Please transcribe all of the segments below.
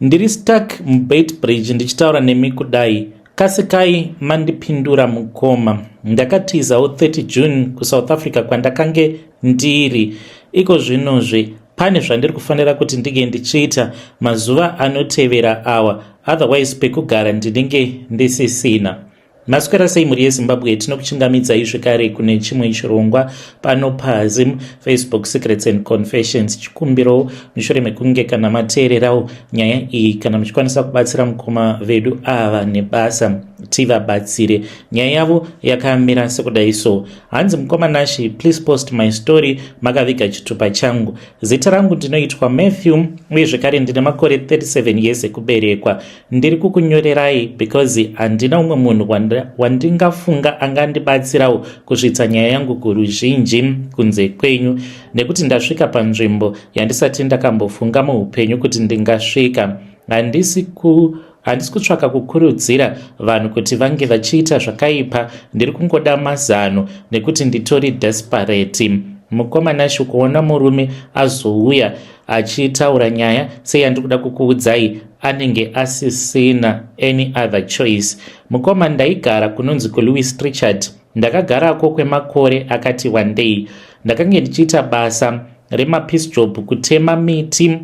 Ndiri stuck muBeitbridge ndichitaura nemi kudai. Kasikai mandipindura mukoma. Ndakatizawo 30 June kuSouth Africa kwandakange ndiri. Iko zvinozve pane zvandiri kufanira kuti ndinge ndichiita mazuva anotevera awa otherwise pekugara ndinenge ndisisina. Maswera sei mhuri yeZimbabwe, tinokuchingamidzai zvekare kune chimwe chirongwa pano paZim Facebook Secrets and Confessions. Chikumbiro mushure mekunge kana mateererawo nyaya iyi, kana muchikwanisa kubatsira mukoma vedu ava nebasa, tivabatsire. Nyaya yavo yakamira sekudai so. Hanzi mukoma Nashi, please post my story, makaviga chitupa changu. Zita rangu ndinoitwa Matthew uye zvekare ndine makore 37 years ekuberekwa. Ndiri kukunyorerai because handina umwe munhu wandingafunga angandibatsirawo kusvitsa nyaya yangu kuruzhinji kunze kwenyu, nekuti ndasvika panzvimbo yandisati ndakambofunga muupenyu kuti ndingasvika. Handisi kutsvaka kukurudzira vanhu kuti vange vachiita zvakaipa, ndiri kungoda mazano nekuti nditori desperate. Mukoma Nashi, kuona murume azouya achitaura nyaya seyandiri kuda kukuudzai, anenge asisina any other choice. Mukoma, ndaigara kunonzi kuLouis Trichardt. Ndakagarako kwemakore akati wandei. Ndakange ndichiita basa remapiece job, kutema miti,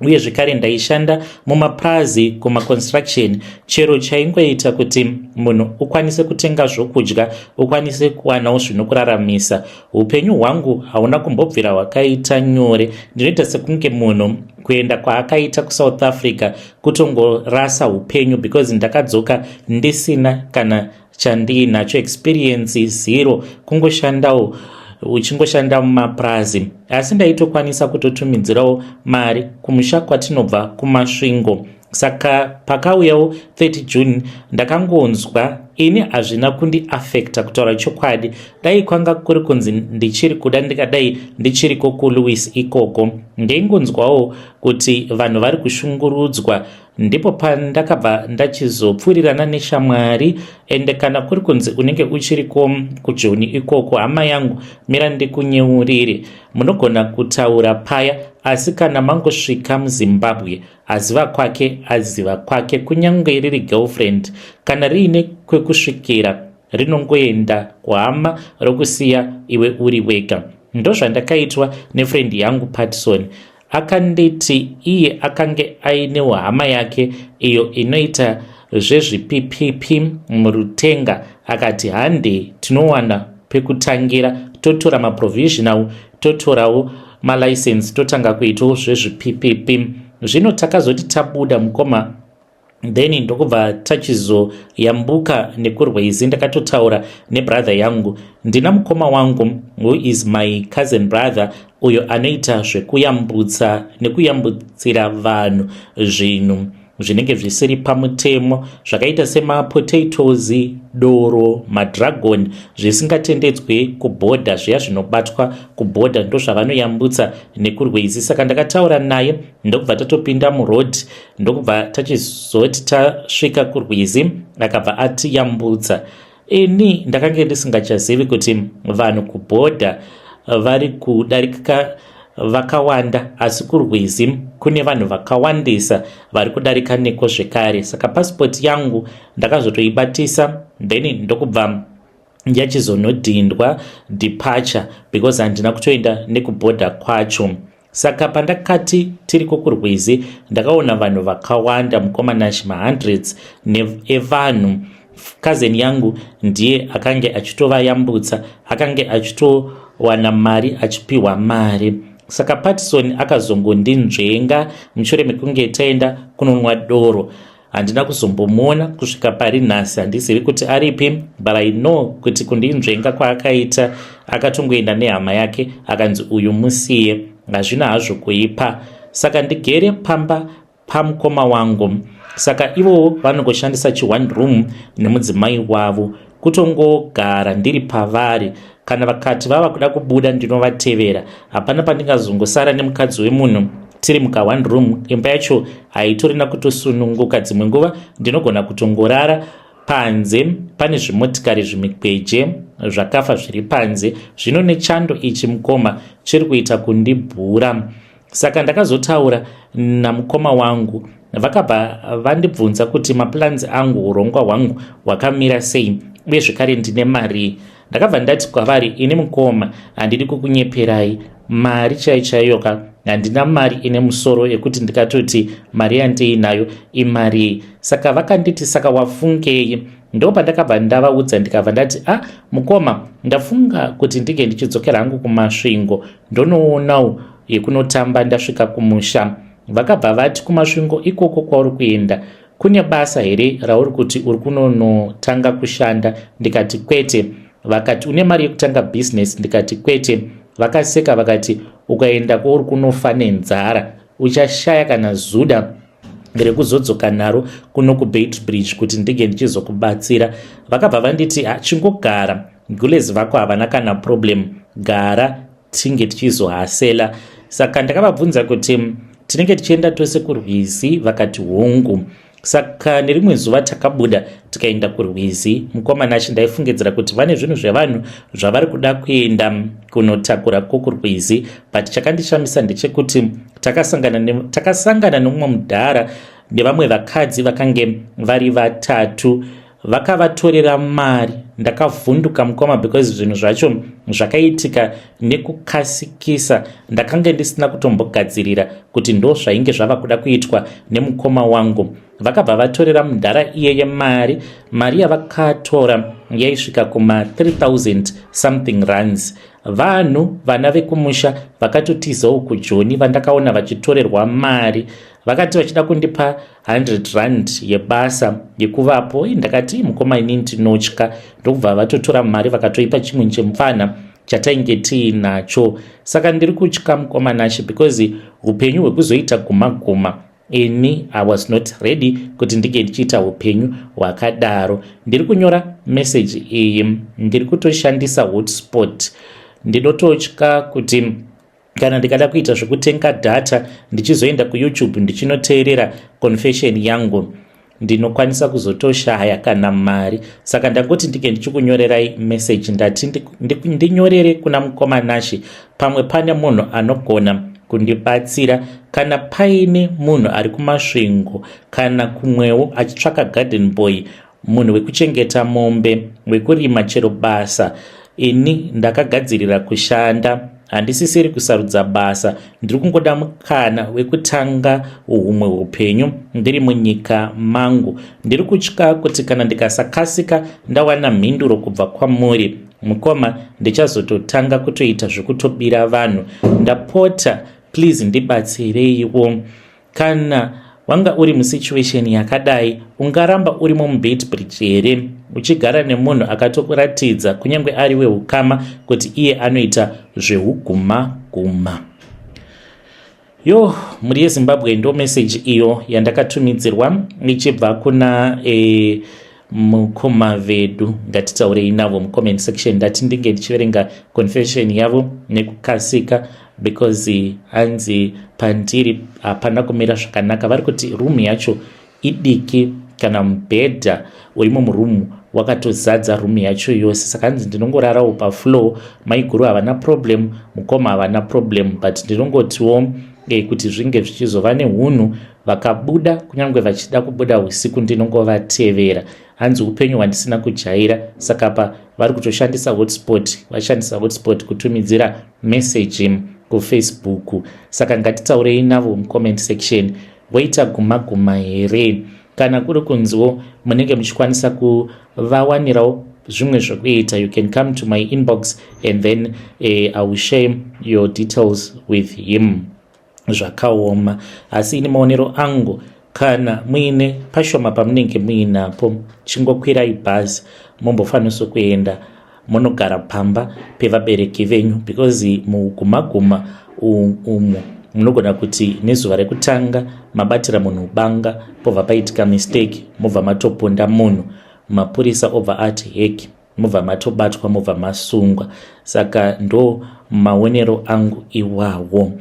uye zvekare ndaishanda mumapurazi kumaconstruction, chero chaingoita kuti munhu ukwanise kutenga zvokudya, ukwanise kuwanawo zvinokuraramisa. Upenyu hwangu hauna kumbobvira hwakaita nyore. Ndinoita sekunge munhu kuenda kwaakaita kuSouth Africa kutongorasa upenyu because ndakadzoka ndisina kana chandiinacho, experience zero, kungoshandawo uchingoshanda mumapurazi, asi ndaitokwanisa kutotumidzirawo mari kumusha kwatinobva kuMasvingo. Saka pakauyawo 30 June, ndakangonzwa ini hazvina kundiafecta. Kutaura chokwadi, dai kwanga kuri kunzi ndichiri kuda, ndikadai ndichiriko kuLouis ikoko. Ndeingonzwawo kuti vanhu vari kushungurudzwa, ndipo pandakabva ndachizopfuurirana neshamwari. Ende kana kuri kunzi unenge uchiriko kuJoni ikoko, hama yangu, mira ndikunyeurire, munogona kutaura paya, asi kana mangosvika muZimbabwe, aziva kwake aziva kwake. Kunyange riri girlfriend, kana riine kwekusvikira, rinongoenda kuhama rokusiya iwe uri wega. Ndozvandakaitwa nefriend yangu Patson. Akanditi iye akange ainewo hama yake iyo inoita zvezviPPP muRutenga. Akati hande tinowana pekutangira, totora maprovisional, totorawo malicense, totanga kuitawo zvezviPPP. Zvino takazoti tabuda, mukoma, then ndokubva tachizoyambuka nekurwezi. Ndakatotaura nebrother yangu. Ndina mukoma wangu who is my cousin brother, uyo anoita zvekuyambutsa nekuyambutsira vanhu zvinhu zvinenge zvisiri pamutemo, zvakaita semapotatoes, doro, madragon, zvisingatendedzwe kubhodha, zviya zvinobatwa kubhodha, ndo zvavanoyambutsa nekurwezi. Saka ndakataura naye, ndokubva tatopinda muroad, ndokubva tachizoti tasvika kurwizi, akabva atiyambutsa. Ini ndakange ndisingachazivi kuti vanhu kubhodha vari kudarika vakawanda, asi kurwizi kune vanhu vakawandisa vari kudarika neko zvekare. Saka pasipoti yangu ndakazotoibatisa, then ndokubva yachizonodhindwa departure because handina kutoenda nekubhodha kwacho. Saka pandakati tiriko kurwizi, ndakaona vanhu vakawanda, mukoma Nashi, mahundreds evanhu. Cousin yangu ndiye akange achitovayambutsa, akange achitowana mari, achipiwa mari. Saka Patison akazongondinzvenga mushure mekunge taenda kunonwa doro. Handina kuzombomuona kusvika pari nhasi, handizivi kuti aripi, but I know kuti kundinzvenga kwaakaita, akatongoenda nehama yake, akanzi uyu musiye, hazvina hazvo kuipa. Saka ndigere pamba pamukoma wangu. Saka ivowo vanongoshandisa chi1 room nemudzimai wavo, kutongogara ndiri pavari. Kana vakati vava kuda kubuda, ndinovatevera. Hapana pandingazongosara nemukadzi wemunhu tiri muka1 room. Imba yacho haitorina kutosununguka. Dzimwe nguva ndinogona kutongorara panze, pane zvimotikari, zvimigweje zvakafa zviri panze. Zvino nechando ichi, mukoma, chiri kuita kundibhura. Saka ndakazotaura namukoma wangu. Vakabva vandibvunza kuti maplans angu, urongwa hwangu hwakamira sei uye zvekare ndine marii. Ndakabva ndati kwavari, ini mukoma handidi kukunyeperai, mari chaiyo chaiyo ka handina mari ine musoro yekuti ndikatoti mari yandiinayo imarii. Saka vakanditi, saka wafungei? Ndo pandakabva ndavaudza, ndikabva ndati, a ah, mukoma, ndafunga kuti ndinge ndichidzokera hangu kuMasvingo, ndonoonawo yekunotamba ndasvika kumusha. Vakabva vati, kuMasvingo ikoko kwauri kuenda kune basa here rauri kuti uri kunonotanga kushanda? Ndikati, kwete. Vakati, une mari yekutanga bhizinesi? Ndikati, kwete. Vakaseka vakati, ukaenda kwauri kunofa nenzara, uchashaya kana zuda rekuzodzoka naro kuno kuBeitbridge kuti ndinge ndichizokubatsira. Vakabva vanditi, chingogara, gulezi vako havana kana problem, gara tinge tichizohasela. Saka ndakavabvunza kuti tinenge tichienda tose kurwizi. Vakati hongu. Saka nerimwe zuva takabuda tikaenda kurwizi. Mukoma Nashe, ndaifungidzira kuti vane zvinhu zvevanhu zvavari kuda kuenda kunotakura kokurwizi, but chakandishamisa ndechekuti takasangana nemumwe mudhara nevamwe vakadzi vakange vari vatatu, vakavatorera mari. Ndakavhunduka mukoma, because zvinhu zvacho zvakaitika nekukasikisa. Ndakanga ndisina kutombogadzirira kuti ndo zvainge zvava kuda kuitwa nemukoma wangu. Vakabva vatorera mudhara iyeye mari. Mari yavakatora yaisvika kuma 3000 something rands. Vanhu vana vekumusha vakatotizawo kuJoni vandakaona vachitorerwa mari vakati vachida kundipa 100 rand yebasa yekuvapo. Ndakati, mukoma, ini ndinotya. Ndokubva vatotora mari vakatoipa chimwe chemupfana chatainge tiinacho. Saka ndiri kutya, mukoma Nashe, because upenyu hwekuzoita guma guma, ini I was not ready kuti ndinge ndichiita upenyu hwakadaro. Ndiri kunyora meseji iyi ndiri kutoshandisa hotspot. Ndinototya kuti kana ndikada kuita zvekutenga data ndichizoenda kuYouTube ndichinoteerera confession yangu, ndinokwanisa kuzotoshaya kana mari. Saka ndangoti ndinge ndichikunyorerai meseji. Ndati ndinyorere kuna mukoma Nashe, pamwe pane munhu anogona kundibatsira. Kana paine munhu ari kuMasvingo kana kumwewo achitsvaka garden boy, munhu wekuchengeta mombe, wekurima, chero basa, ini ndakagadzirira kushanda. Handisisiri kusarudza basa, ndiri kungoda mukana wekutanga humwe upenyu ndiri munyika mangu. Ndiri kutya kuti kana ndikasakasika ndawana mhinduro kubva kwamuri mukoma, ndichazototanga kutoita zvekutobira vanhu. Ndapota, please, ndibatsireiwo. Kana wanga uri musituation yakadai, ungaramba urimo muBeitbridge here uchigara nemunhu akatokuratidza, kunyange ari weukama, kuti iye anoita zveuguma guma? Yo, mhuri yeZimbabwe, ndo meseji iyo yandakatumidzirwa ichibva kuna mukoma vedu. Ngatitaurei navo mucomment section. Ndati ndinge ndichiverenga confession yavo nekukasika because hanzi pandiri hapana kumira zvakanaka. Vari kuti room yacho idiki, kana mubhedha urimo murumu wakatozadza rumu yacho yose. Saka hanzi ndinongorarawo pafloor. Maiguru havana problem, mukoma havana problem, but ndinongotiwo kuti zvinge zvichizova neunhu, vakabuda, kunyange vachida kubuda usiku, ndinongovatevera. Hanzi upenyu hwandisina kujaira. Saka pa vari kutoshandisa hotspot, vashandisa hotspot kutumidzira meseji kuFacebook. Saka ngatitaurei navo mucomment section. Voita guma guma here? Kana kuri kunziwo munenge muchikwanisa kuvawanirawo zvimwe zvekuita, you can come to my inbox and then I will share your details with him. Zvakaoma, asi ini maonero angu, kana muine pashoma pamunenge muinapo, chingokwirai bhazi, mumbofanisa kuenda munogara pamba pevabereki venyu, because mugumaguma umu munogona kuti nezuva rekutanga mabatira munhu banga, pobva paitika mistake, mobva matoponda munhu, mapurisa obva ati heki, mobva matobatwa, mobva masungwa. Saka ndo maonero angu iwawo.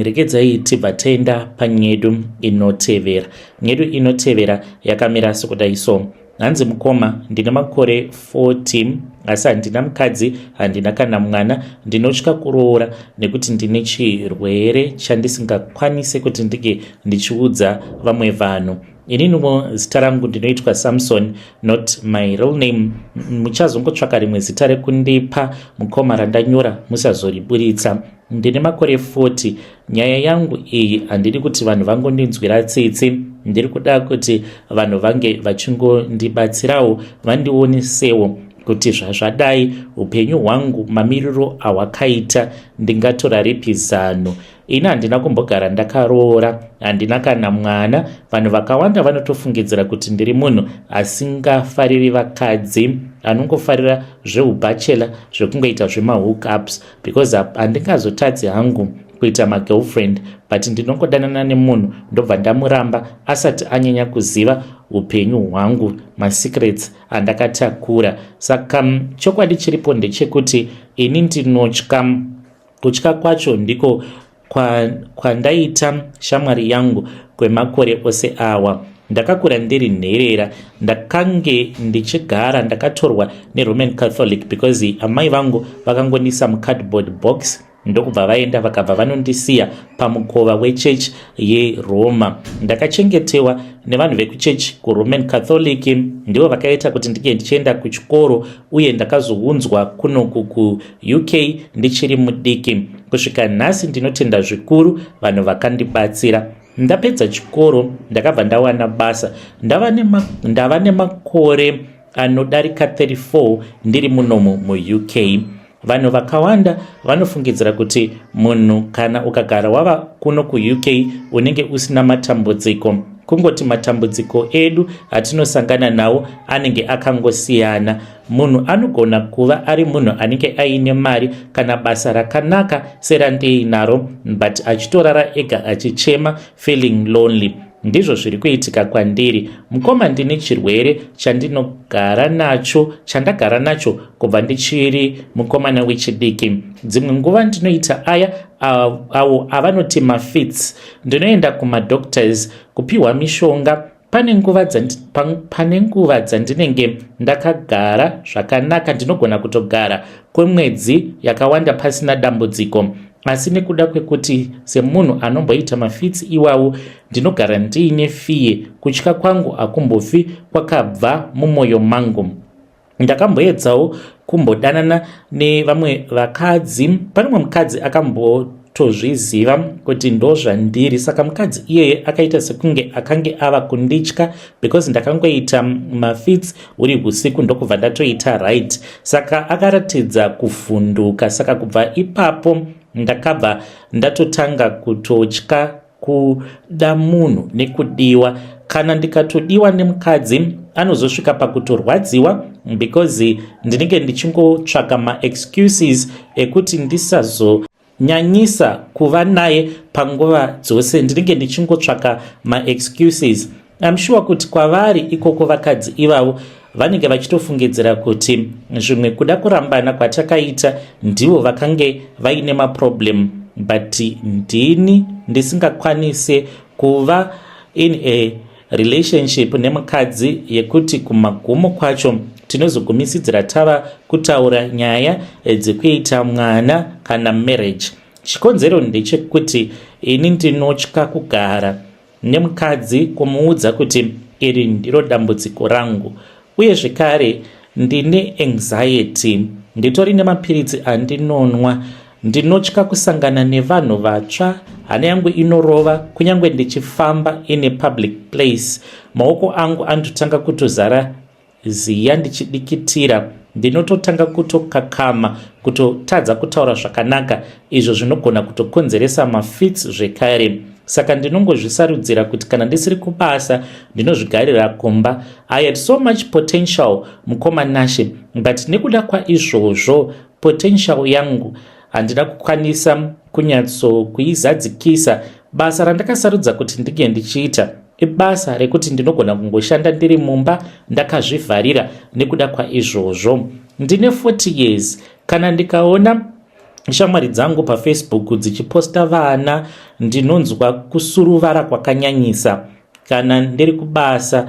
Regedzai tibva taenda panyedu inotevera. Nyedu inotevera yakamira sekudai so. Hanzi, mukoma, ndine makore 40. Asi handina mukadzi, handina kana mwana. Ndinotya kuroora nekuti ndine chirwere chandisingakwanise kuti ndinge ndichiudza vamwe vanhu. Ininiwo zita rangu ndinoitwa Samson, not my real name. Muchazongotsvaka rimwe zita rekundipa mukoma randanyora, musazoriburitsa. Ndine makore 40. Nyaya yangu iyi handidi kuti vanhu vangondinzwira tsitsi, ndiri kuda kuti vanhu vange vachingondibatsirawo, vandionesewo kuti zvazvadai upenyu hwangu mamiriro ahwakaita, ndingatora ripi zano. Ini handina kumbogara ndakaroora, handina kana mwana. Vanhu vakawanda vanotofungidzira kuti ndiri munhu asingafariri vakadzi, anongofarira zveubachelor, zvekungoita zvemahookups, because handingazotadzi hangu kuita magirlfriend, but ndinongodanana nemunhu ndobva ndamuramba asati anyanya kuziva upenyu hwangu, masecrets andakatakura. Saka chokwadi chiripo ndechekuti ini ndinotya. Kutya kwacho ndiko kwandaita shamwari yangu kwemakore ose awa. Ndakakura ndiri nherera. Ndakange ndichigara ndakatorwa neRoman Catholic because amai vangu vakangonisa mucardboard box, ndokubva vaenda, vakabva vanondisiya pamukova wechechi yeRoma. Ndakachengetewa nevanhu vekuchechi kuRoman Catholic. Ndivo vakaita kuti ndinge ndichienda kuchikoro, uye ndakazounzwa kunoku kuUK ndichiri mudiki. Kusvika nhasi ndinotenda zvikuru vanhu vakandibatsira. Ndapedza chikoro, ndakabva ndawana basa. Ndava nemakore anodarika 34 ndiri munomu muUK. Vanhu vakawanda vanofungidzira kuti munhu kana ukagara wava kuno kuUK unenge usina matambudziko. Kungoti matambudziko edu atinosangana nawo anenge akangosiyana. Munhu anogona kuva ari munhu anenge aine mari kana basa rakanaka serandiinaro, but achitorara ega achichema, feeling lonely. Ndizvo zviri kuitika kwandiri, mukoma. Ndine chirwere chandinogara nacho, chandagara nacho kubva ndichiri mukomana wechidiki. Dzimwe nguva ndinoita aya awo avanoti mafits. Ndinoenda kumadoctors kupiwa mishonga. Pane nguva dzandinenge ndakagara zvakanaka, ndinogona kutogara kwemwedzi yakawanda pasina dambudziko, asi nekuda kwekuti semunhu anomboita mafits iwawo ndinogara ndiine fear, kutya kwangu hakumbofi kwakabva mumwoyo mangu. Ndakamboedzawo kumbodanana nevamwe vakadzi. Pane mumwe mukadzi akambotozviziva kuti ndo zvandiri, saka mukadzi iyeye akaita sekunge akange ava kunditya because ndakangoita mafits uri usiku, ndokubva ndatoita right, saka akaratidza kuvhunduka. Saka kubva ipapo ndakabva ndatotanga kutotya kuda munhu nekudiwa. Kana ndikatodiwa nemukadzi, anozosvika pakutorwadziwa because ndinenge ndichingotsvaka maexcuses ekuti ndisazonyanyisa kuva naye panguva dzose. Ndinenge ndichingotsvaka maexcuses. I'm sure kuti kwavari ikoko vakadzi ivavo vanenge vachitofungidzira kuti zvimwe kuda kurambana kwatakaita ndivo vakange vaine maproblem, but ndini ndisingakwanise kuva in a relationship nemukadzi yekuti kumagumo kwacho tinozogumisidzira tava kutaura nyaya dzekuita mwana kana marriage. Chikonzero ndechekuti ini ndinotya kugara nemukadzi kumuudza kuti iri ndiro dambudziko rangu. Uye zvekare ndine anxiety, nditori nemapiritsi andinonwa. Ndinotya kusangana nevanhu vatsva. Hana yangu inorova kunyange ndichifamba in a public place. Maoko angu anototanga kutozara ziya ndichidikitira, ndinototanga kutokakama, kutotadza kutaura zvakanaka, izvo zvinogona kutokonzeresa mafits zvekare. Saka ndinongozvisarudzira kuti kana ndisiri kubasa ndinozvigarira kumba. I had so much potential, mukoma Nashe, but nekuda kwaizvozvo potential yangu handina kukwanisa kunyatsokuizadzikisa. Basa randakasarudza kuti ndinge ndichiita ibasa rekuti ndinogona kungoshanda ndiri mumba ndakazvivharira. Nekuda kwaizvozvo ndine 40 years. Kana ndikaona shamwari dzangu paFacebook dzichiposta vana, ndinonzwa kusuruvara kwakanyanyisa. Kana ndiri kubasa,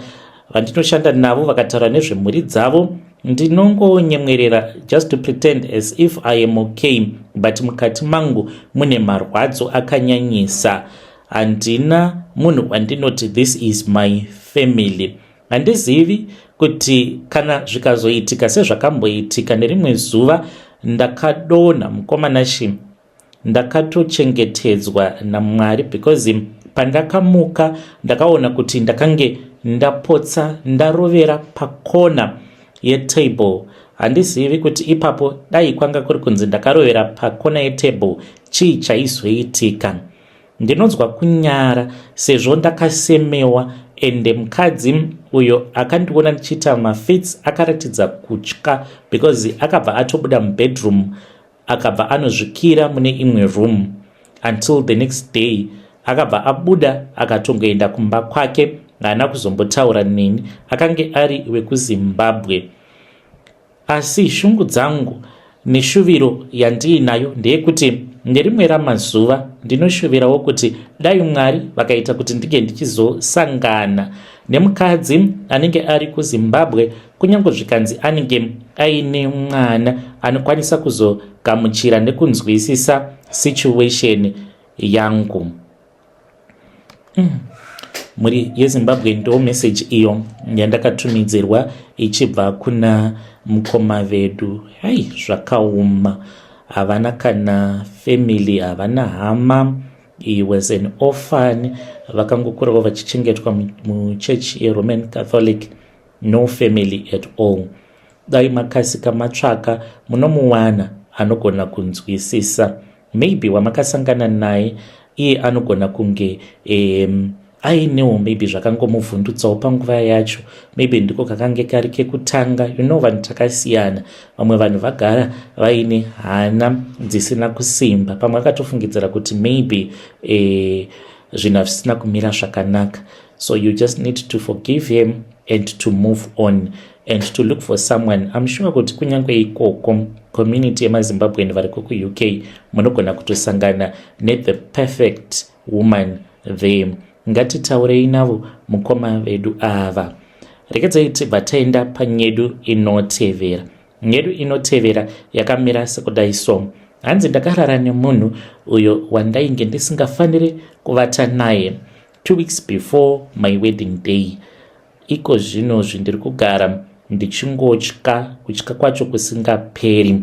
vandinoshanda navo vakataura nezvemhuri dzavo. Ndinongonyemwerera just to pretend as if I am okay, but mukati mangu mune marwadzo akanyanyisa. Handina munhu wandinoti this is my family. Handizivi kuti kana zvikazoitika sezvakamboitika nerimwe zuva ndakadonha, mukoma Nashi, ndakatochengetedzwa naMwari, because pandakamuka ndakaona kuti ndakange ndapotsa ndarovera pakona yetable. Handizivi kuti ipapo dai kwanga kuri kunzi ndakarovera pakona yetable, chii chaizoitika. Ndinonzwa kunyara sezvo ndakasemewa, ende mukadzi uyo akandiona ndichiita mafits akaratidza kutya, because akabva atobuda mubedroom, akabva anozvikira mune imwe room until the next day. Akabva abuda akatongoenda kumba kwake, haana kuzombotaura neni. Akange ari wekuZimbabwe. Asi shungu dzangu neshuviro yandiinayo ndeyekuti nerimwe ramazuva ndinoshuvirawo kuti dai Mwari vakaita kuti ndinge ndichizosangana nemukadzi anenge ari kuZimbabwe, kunyange zvikanzi anenge aine mwana, anokwanisa kuzogamuchira nekunzwisisa situation yangu. Mhuri yeZimbabwe, ndo meseji iyo yandakatumidzirwa ichibva kuna mukoma vedu. Hai, zvakaoma. Havana kana family, havana hama. He was an orphan. Vakangokurawo vachichengetwa muchechi yeRoman Catholic. No family at all. Dai makasika matsvaka, munomuwana anogona kunzwisisa. Maybe wamakasangana naye iye anogona kunge ainewo maybe zvakangomuvhundutsawo panguva yacho. Maybe ndiko kakange kari kekutanga. Vanhu takasiyana. Vamwe vanhu vagara vaine hana dzisina kusimba. Pamwe akatofungidzira kuti maybe zvinhu hazvisina kumira zvakanaka. So you just need to forgive him and to move on and to look for someone. I'm sure kuti kunyange ikoko, community yemaZimbabwean variko kuUK, munogona kutosangana nethe perfect woman there. Ngatitaurei navo mukoma vedu ava. Rekedzai tibva taenda panyedu inotevera. Nyedu inotevera yakamira sekudai so. Hanzi, ndakarara nemunhu uyo wandainge ndisingafaniri kuvata naye 2 weeks before my wedding day. Iko zvino zvindiri kugara ndichingotya, kutya kwacho kusingaperi.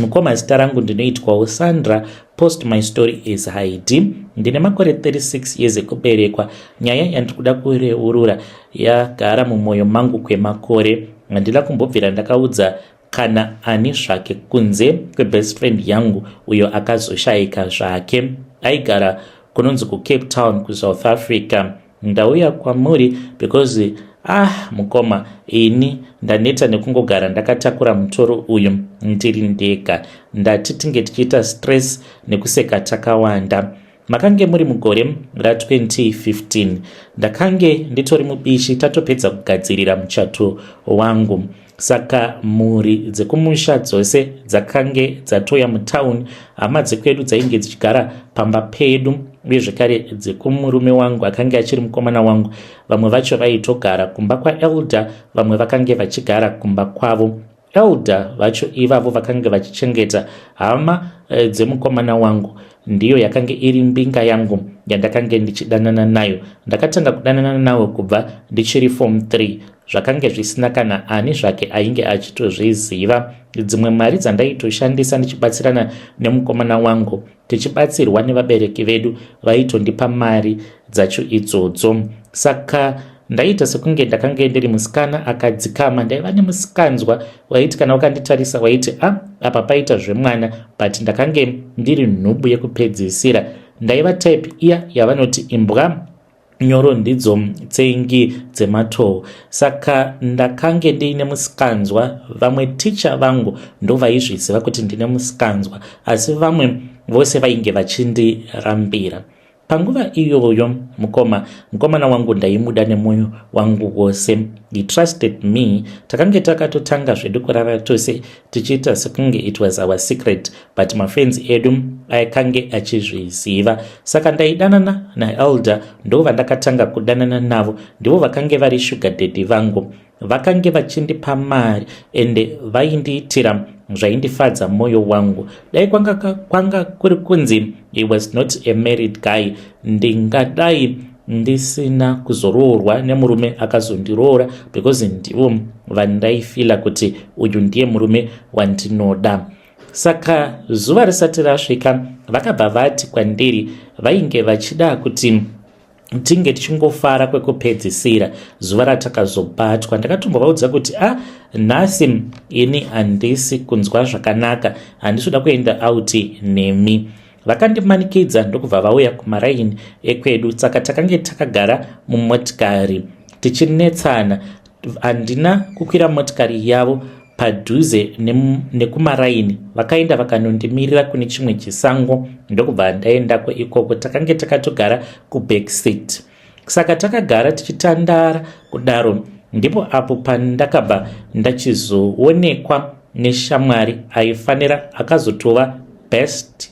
Mukoma, zita rangu ndinoitwawo Sandra. Post my story is Haidi. Ndine makore 36 years ekuberekwa. Nyaya yandiri kuda kureurura yagara mumwoyo mangu kwemakore. Handina kumbobvira ndakaudza kana ani zvake kunze kwebest friend yangu uyo akazoshayika zvake. Aigara kunonzi kuCape Town, kuSouth Africa. Ndauya kwamuri because, ah, mukoma, ini ndaneta nekungogara ndakatakura mutoro uyu ndiri ndega. Ndati tinge tichiita stress nekuseka takawanda. Makange muri mugore ra2015. Ndakange nditori mubishi, tatopedza kugadzirira muchato wangu. Saka mhuri dzekumusha dzose dzakange dzatoya mutauni. Hama dzekwedu dzainge dzichigara pamba pedu, uye zvekare dzekumurume wangu akange achiri mukomana wangu. Vamwe vacho vaitogara kumba kwaelder, vamwe vakange vachigara kumba kwavo. Elder vacho ivavo vakange vachichengeta hama dzemukomana wangu. Ndiyo yakange iri mbinga yangu yandakange ndichidanana nayo. Ndakatanga kudanana nawo kubva ndichiri form 3. Zvakange zvisina kana ani zvake ainge achitozviziva. Dzimwe mari dzandaitoshandisa ndichibatsirana nemukomana wangu, tichibatsirwa nevabereki vedu, vaitondipa mari dzacho idzodzo. Saka ndaita sekunge ndakange ndiri musikana akadzikama. Ndaiva nemusikanzwa waiti kana wakanditarisa waiti, "A ah, apa paita zvemwana," but ndakange ndiri nhubu yekupedzisira. Ndaiva type iya yavanoti imbwa nyoro ndidzo tsengi dzematowo. Saka ndakange ndiine musikanzwa. Vamwe ticha vangu ndovaizviziva kuti ndine musikanzwa, asi vamwe vose vainge vachindirambira. Panguva iyoyo, mukoma, mukomana wangu ndaimuda nemwoyo wangu wose. He trusted me. Takange takatotanga zvedu kurara tose tichiita sekunge it was our secret, but mafriends edu akange achizviziva. Saka ndaidanana naelder, ndo vandakatanga kudanana navo. Ndivo vakange vari sugar daddy vangu. Vakange vachindipa mari ende vaindiitira zvaindifadza mwoyo wangu. Dai kwanga, kwanga kuri kunzi he was not a married guy, ndingadai ndisina kuzoroorwa nemurume akazondiroora because ndivo vandaifila kuti uyu ndiye murume wandinoda. Saka zuva risati rasvika vakabva vati kwandiri vainge vachida kuti tinge tichingofara kwekupedzisira. Zuva ratakazobatwa ndakatombovaudza kuti a ah, nhasi ini handisi kunzwa zvakanaka, handisi kuda kuenda out nemi. Vakandimanikidza ndokubva vauya kumaraini ekwedu. Saka takange takagara mumotikari tichinetsana. Handina kukwira motikari yavo padhuze nekumaraini, vakaenda vakanondimirira kune chimwe chisango ndokubva ndaendako ikoko. Takange takatogara kuback seat, saka takagara tichitandara kudaro. Ndipo apo pandakabva ndachizoonekwa neshamwari aifanira akazotova best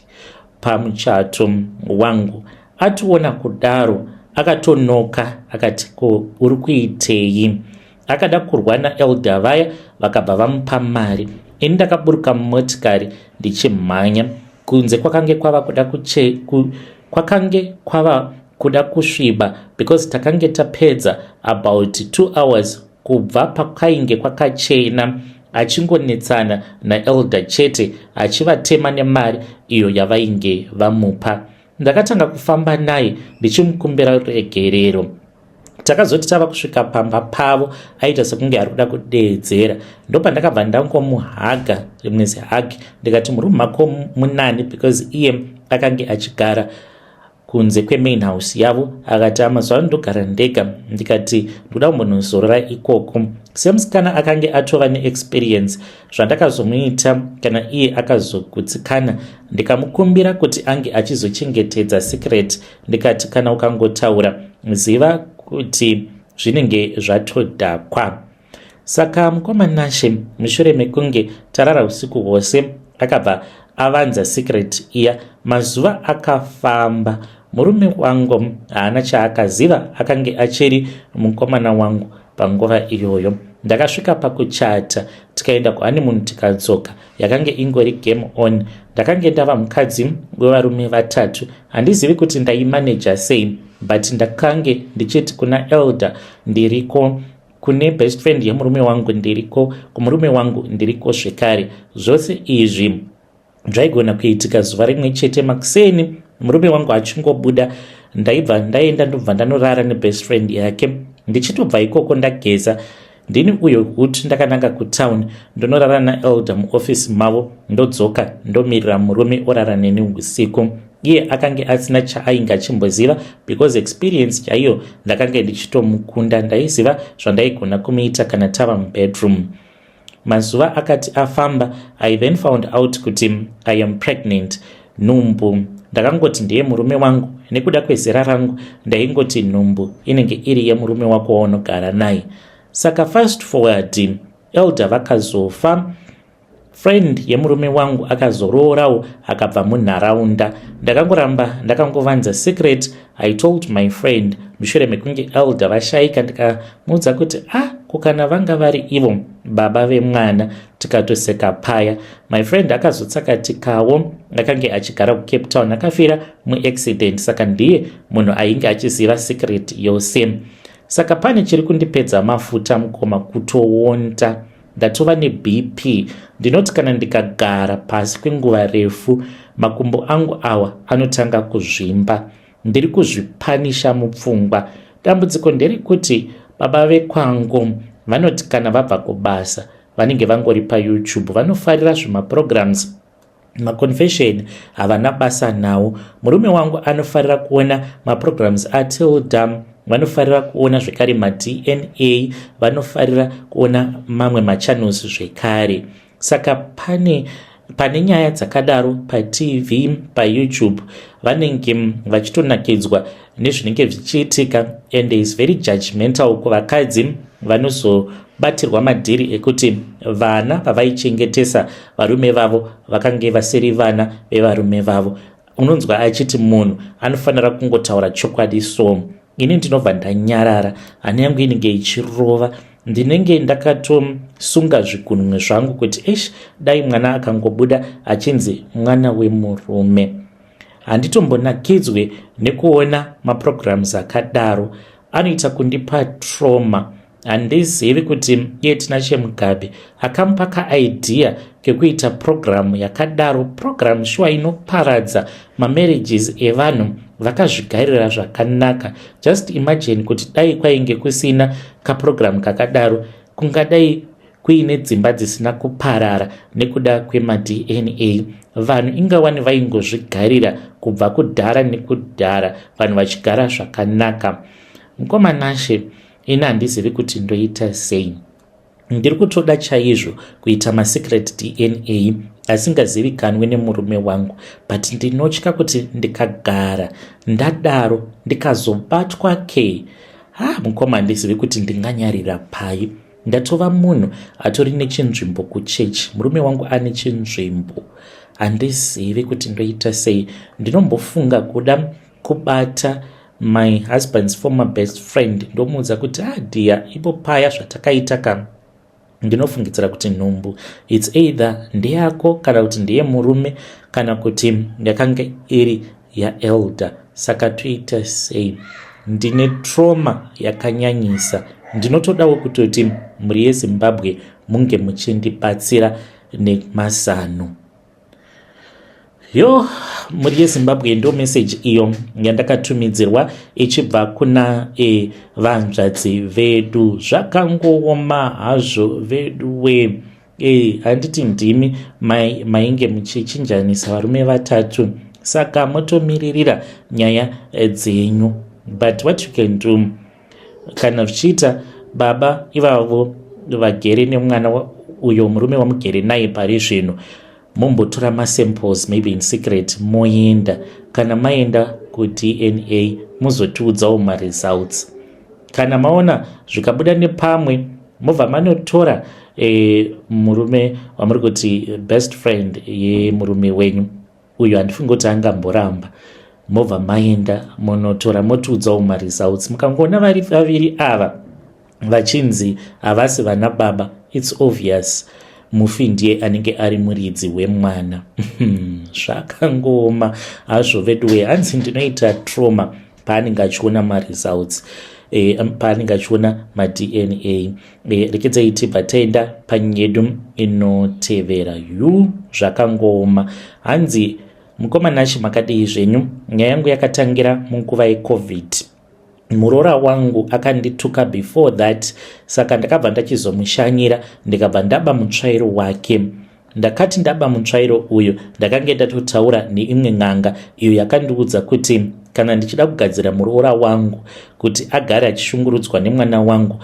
pamuchato wangu. Ationa kudaro akatonoka akati, "Ko uri kuitei?" Akada kurwa naelder vaya, vakabva vamupa mari. Ini ndakaburuka mumotikari ndichimhanya kunze. Kwakange kwava kuda kuche, ku, kwakange kwava kuda kusviba because takange tapedza about 2 hours kubva pakainge kwakachena, achingonetsana naelder chete, achivatema nemari iyo yavainge vamupa. Ndakatanga kufamba naye ndichimukumbira ruregerero. Takazoti tava kusvika pamba pavo, aita sekunge ari kuda kudeedzera. Ndopandakabva ndangomuhaga rimwe zihug, ndikati, "Murume mako munani?" Because iye akange achigara kunze kwemain house yavo. Akati, "Amazuva ano ndogara ndega." Ndikati, "Ndoda kumbonozorora ikoko." Semusikana akange atova neexperience, zvandakazomuita kana iye akazogutsikana, ndikamukumbira kuti ange achizochengetedza secret. Ndikati, "Kana ukangotaura, ziva kuti zvinenge zvatodhakwa." Saka mukoma Nashe, mushure mekunge tarara usiku hwose, akabva avanza secret iya. Mazuva akafamba, murume wangu haana chaakaziva, akange achiri mukomana wangu panguva iyoyo. Ndakasvika pakuchata, tikaenda kuhoneymoon, tikadzoka, yakange ingori game on. Ndakange ndava mukadzi wevarume vatatu. Handizivi kuti ndaimaneja sei, but ndakange ndichiti kuna elder ndiriko, kune best friend yemurume wangu ndiriko, kumurume wangu ndiriko zvekare. Zvose izvi zvaigona kuitika zuva rimwe chete. Makuseni murume wangu achingobuda, ndaibva ndaenda, ndobva ndanorara nebest friend yake. Ndichitobva ikoko ndageza, ndini uyo huti ndakananga kutown, ndonorara naelder muofisi mavo, ndodzoka, ndomirira murume orara neni usiku. Iye akange asina chaainge achimboziva because experience chaiyo ndakange ndichitomukunda. Ndaiziva zvandaigona kumuita kana tava mubedroom. Mazuva akati afamba, I then found out kuti I am pregnant. Nhumbu ndakangoti ndeye murume wangu. Nekuda kwezera rangu ndaingoti nhumbu inenge iri yemurume wako waunogara naye. Saka fast forward, elder vakazofa, friend yemurume wangu akazoroorawo, akabva munharaunda. Ndakangoramba ndakangovanza secret. I told my friend mushure mekunge elder vashayika, ndikamuudza kuti, "Ah, kukana vanga vari ivo baba vemwana?" Tikatoseka paya. My friend akazotsakatikawo, akange achigara kuCape Town, akafira muaccident. Saka ndiye munhu ainge achiziva secret yose. Saka pane chiri kundipedza mafuta, mukoma, kutoonda. Ndatova neBP. Ndinoti kana ndikagara pasi kwenguva refu, makumbo angu awa anotanga kuzvimba. Ndiri kuzvipanisha mupfungwa. Dambudziko nderekuti baba vekwangu vanoti kana vabva kubasa vanenge vangori paYouTube. Vanofarira zvemaprograms, maconfession havana basa nawo. Murume wangu anofarira kuona maprograms aTilda, vanofarira kuona zvekare maDNA, vanofarira kuona mamwe machannels zvekare. Saka pane nyaya dzakadaro paTV, paYouTube, vanenge vachitonakidzwa nezvinenge zvichiitika and is very judgmental kuvakadzi vanozobatirwa madhiri ekuti vana vavaichengetesa varume vavo vakange vasiri vana vevarume vavo. Unonzwa achiti munhu anofanira kungotaura chokwadi. So ini ndinobva ndanyarara, hana yangu inenge ichirova. Ndinenge ndakatosunga zvigunwe zvangu kuti eish, dai mwana akangobuda achinzi mwana wemurume. Handitombonakidzwe nekuona maprograms akadaro, anoita kundipa trauma. Handizivi kuti iye Tinashe Mugabe akamupa kaidea kekuita purogiramu yakadaro, purogiramu shuwa inoparadza mamarriages evanhu vakazvigarira zvakanaka. Just imagine kuti dai kwainge kusina kapurogiramu kakadaro, kungadai kuine dzimba dzisina kuparara nekuda kwemaDNA. Vanhu ingawani vaingozvigarira kubva kudhara nekudhara, vanhu vachigara zvakanaka. Mukoma Nashe, ini handizivi kuti ndoita sei. Ndiri kutoda chaizvo kuita masecret DNA asingazivikanwi nemurume wangu, but ndinotya kuti ndikagara ndadaro ndikazobatwa ke. Ha, mukoma, handizivi kuti ndinganyarira pai. Ndatova munhu atori nechinzvimbo kuchechi, murume wangu ane chinzvimbo. Handizivi kuti ndoita sei. Ndinombofunga kuda kubata my husband's former best friend, ndomuudza kuti, "Ah dear, ipo paya zvatakaita ka, ndinofungidzira kuti nhumbu it's either ndeyako kana kuti ndeyemurume kana kuti yakanga iri yaelder, saka toita sei?" Ndine trauma yakanyanyisa. Ndinotodawo kutoti mhuri yeZimbabwe munge muchindibatsira nemazano. Yo, mhuri yeZimbabwe, ndo meseji iyo yandakatumidzirwa ichibva kuna vanzvadzi vedu. Zvakangooma hazvo vedu we. Handiti ndimi mainge muchichinjanisa varume vatatu, saka motomiririra nyaya dzenyu. But what you can do, kana zvichiita, baba ivavo vagere nemwana uyo, murume wamugere naye pari zvino, mumbotora masamples maybe in secret, moenda. Kana maenda kuDNA, muzotiudzawo maresults. Kana maona zvikabuda nepamwe, mobva manotora murume wamuri kuti best friend yemurume wenyu uyo, handifungi kuti angamboramba. Mobva maenda munotora, motiudzawo maresults. Mukangoona vari vaviri ava vachinzi havasi vana baba, it's obvious mufi ndiye anenge ari muridzi wemwana. Zvakangooma hazvo veduwe. Hanzi ndinoita trauma paanenge achiona maresults, paanenge achiona maDNA. Rekedzai tibva taenda panyedu inotevera. Yu, zvakangooma. Hanzi, "Mukoma Nashe, makadii zvenyu? Nyaya yangu yakatangira munguva yeCovid. Muroora wangu akandituka before that, saka ndakabva ndachizomushanyira, ndikabva ndaba mutsvairo wake. Ndakati ndaba mutsvairo uyu, ndakange ndatotaura neimwe n'anga iyo yakandiudza kuti kana ndichida kugadzira muroora wangu kuti agare achishungurudzwa nemwana wangu,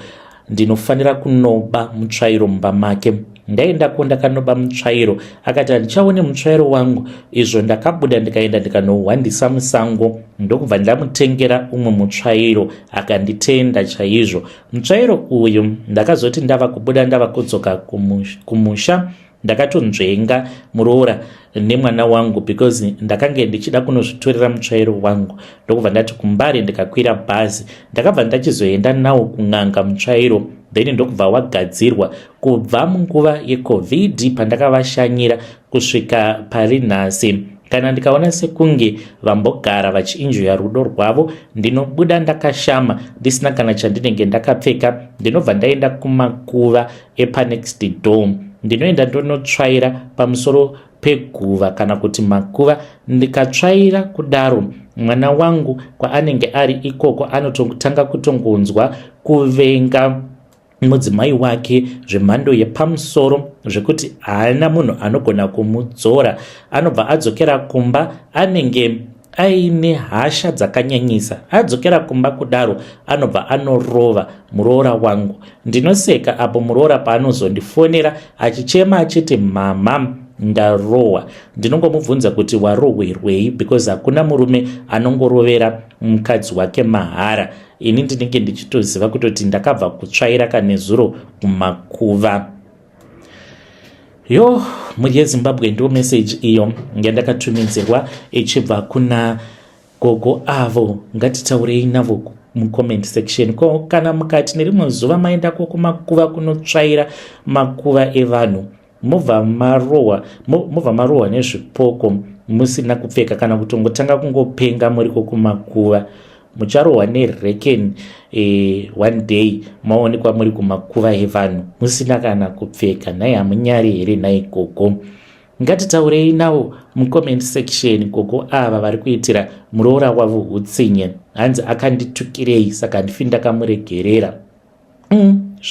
ndinofanira kunoba mutsvairo mumba make. Ndaendako, ndakanoba mutsvairo. Akati handichaone mutsvairo wangu. Izvo ndakabuda, ndikaenda, ndikanohwandisa musango, ndokubva ndamutengera umwe mutsvairo. Akanditenda chaizvo. Mutsvairo uyu, ndakazoti ndava kubuda, ndava kudzoka kumusha, ndakatonzvenga muroora nemwana wangu because ndakange ndichida kunozvitorera mutsvairo wangu. Ndokubva ndati kuMbare, ndikakwira bhazi. Ndakabva ndachizoenda nawo kun'anga mutsvairo, then ndokubva wagadzirwa. Kubva munguva yeCovid pandakavashanyira kusvika pari nhasi, kana ndikaona sekunge vambogara vachienjoya rudo rwavo, ndinobuda ndakashama, ndisina kana chandinenge ndakapfeka. Ndinobva ndaenda kumakuva epanext door, ndinoenda ndonotsvaira pamusoro peguva kana kuti makuva. Ndikatsvaira kudaro, mwana wangu kwaanenge ari ikoko anototanga kutongonzwa kuvenga mudzimai wake zvemhando yepamusoro, zvekuti haana munhu anogona kumudzora. Anobva adzokera kumba anenge aine hasha dzakanyanyisa. Adzokera kumba kudaro, anobva anorova muroora wangu. Ndinoseka apo muroora paanozondifonera achichema achiti, 'Mama, ndarohwa.' Ndinongomubvunza kuti warohwerwei, because hakuna murume anongorovera mukadzi wake mahara. Ini ndinenge ndichitoziva kutoti ndakabva kutsvaira kanezuro kumakuva." Yo, mhuri yeZimbabwe, ndo meseji iyo yandakatumidzirwa ichibva kuna gogo avo. Ngatitaurei navo. Mucomment section ko kana mukati nerimwe zuva maendako kumakuva kunotsvaira makuva evanhu, mobva marohwa, mobva marohwa nezvipoko musina kupfeka, kana kutongotanga kungopenga muriko kumakuva, mucharohwa nereken. One day maonekwa muri kumakuva evanhu musina kana kupfeka. Nhai, hamunyari here nhai gogo? Ngatitaurei navo mucomment section. Gogo ava vari kuitira muroora wavo utsinye. Hanzi akanditukirei, saka handifi ndakamuregerera.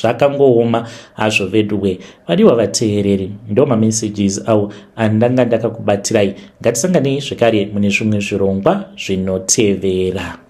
Zvakangooma hazvo veduwe. Vadiwa vateereri, ndo mamessages awo andanga ndakakubatirai. Ngatisanganei zvekare mune zvimwe zvirongwa zvinotevera.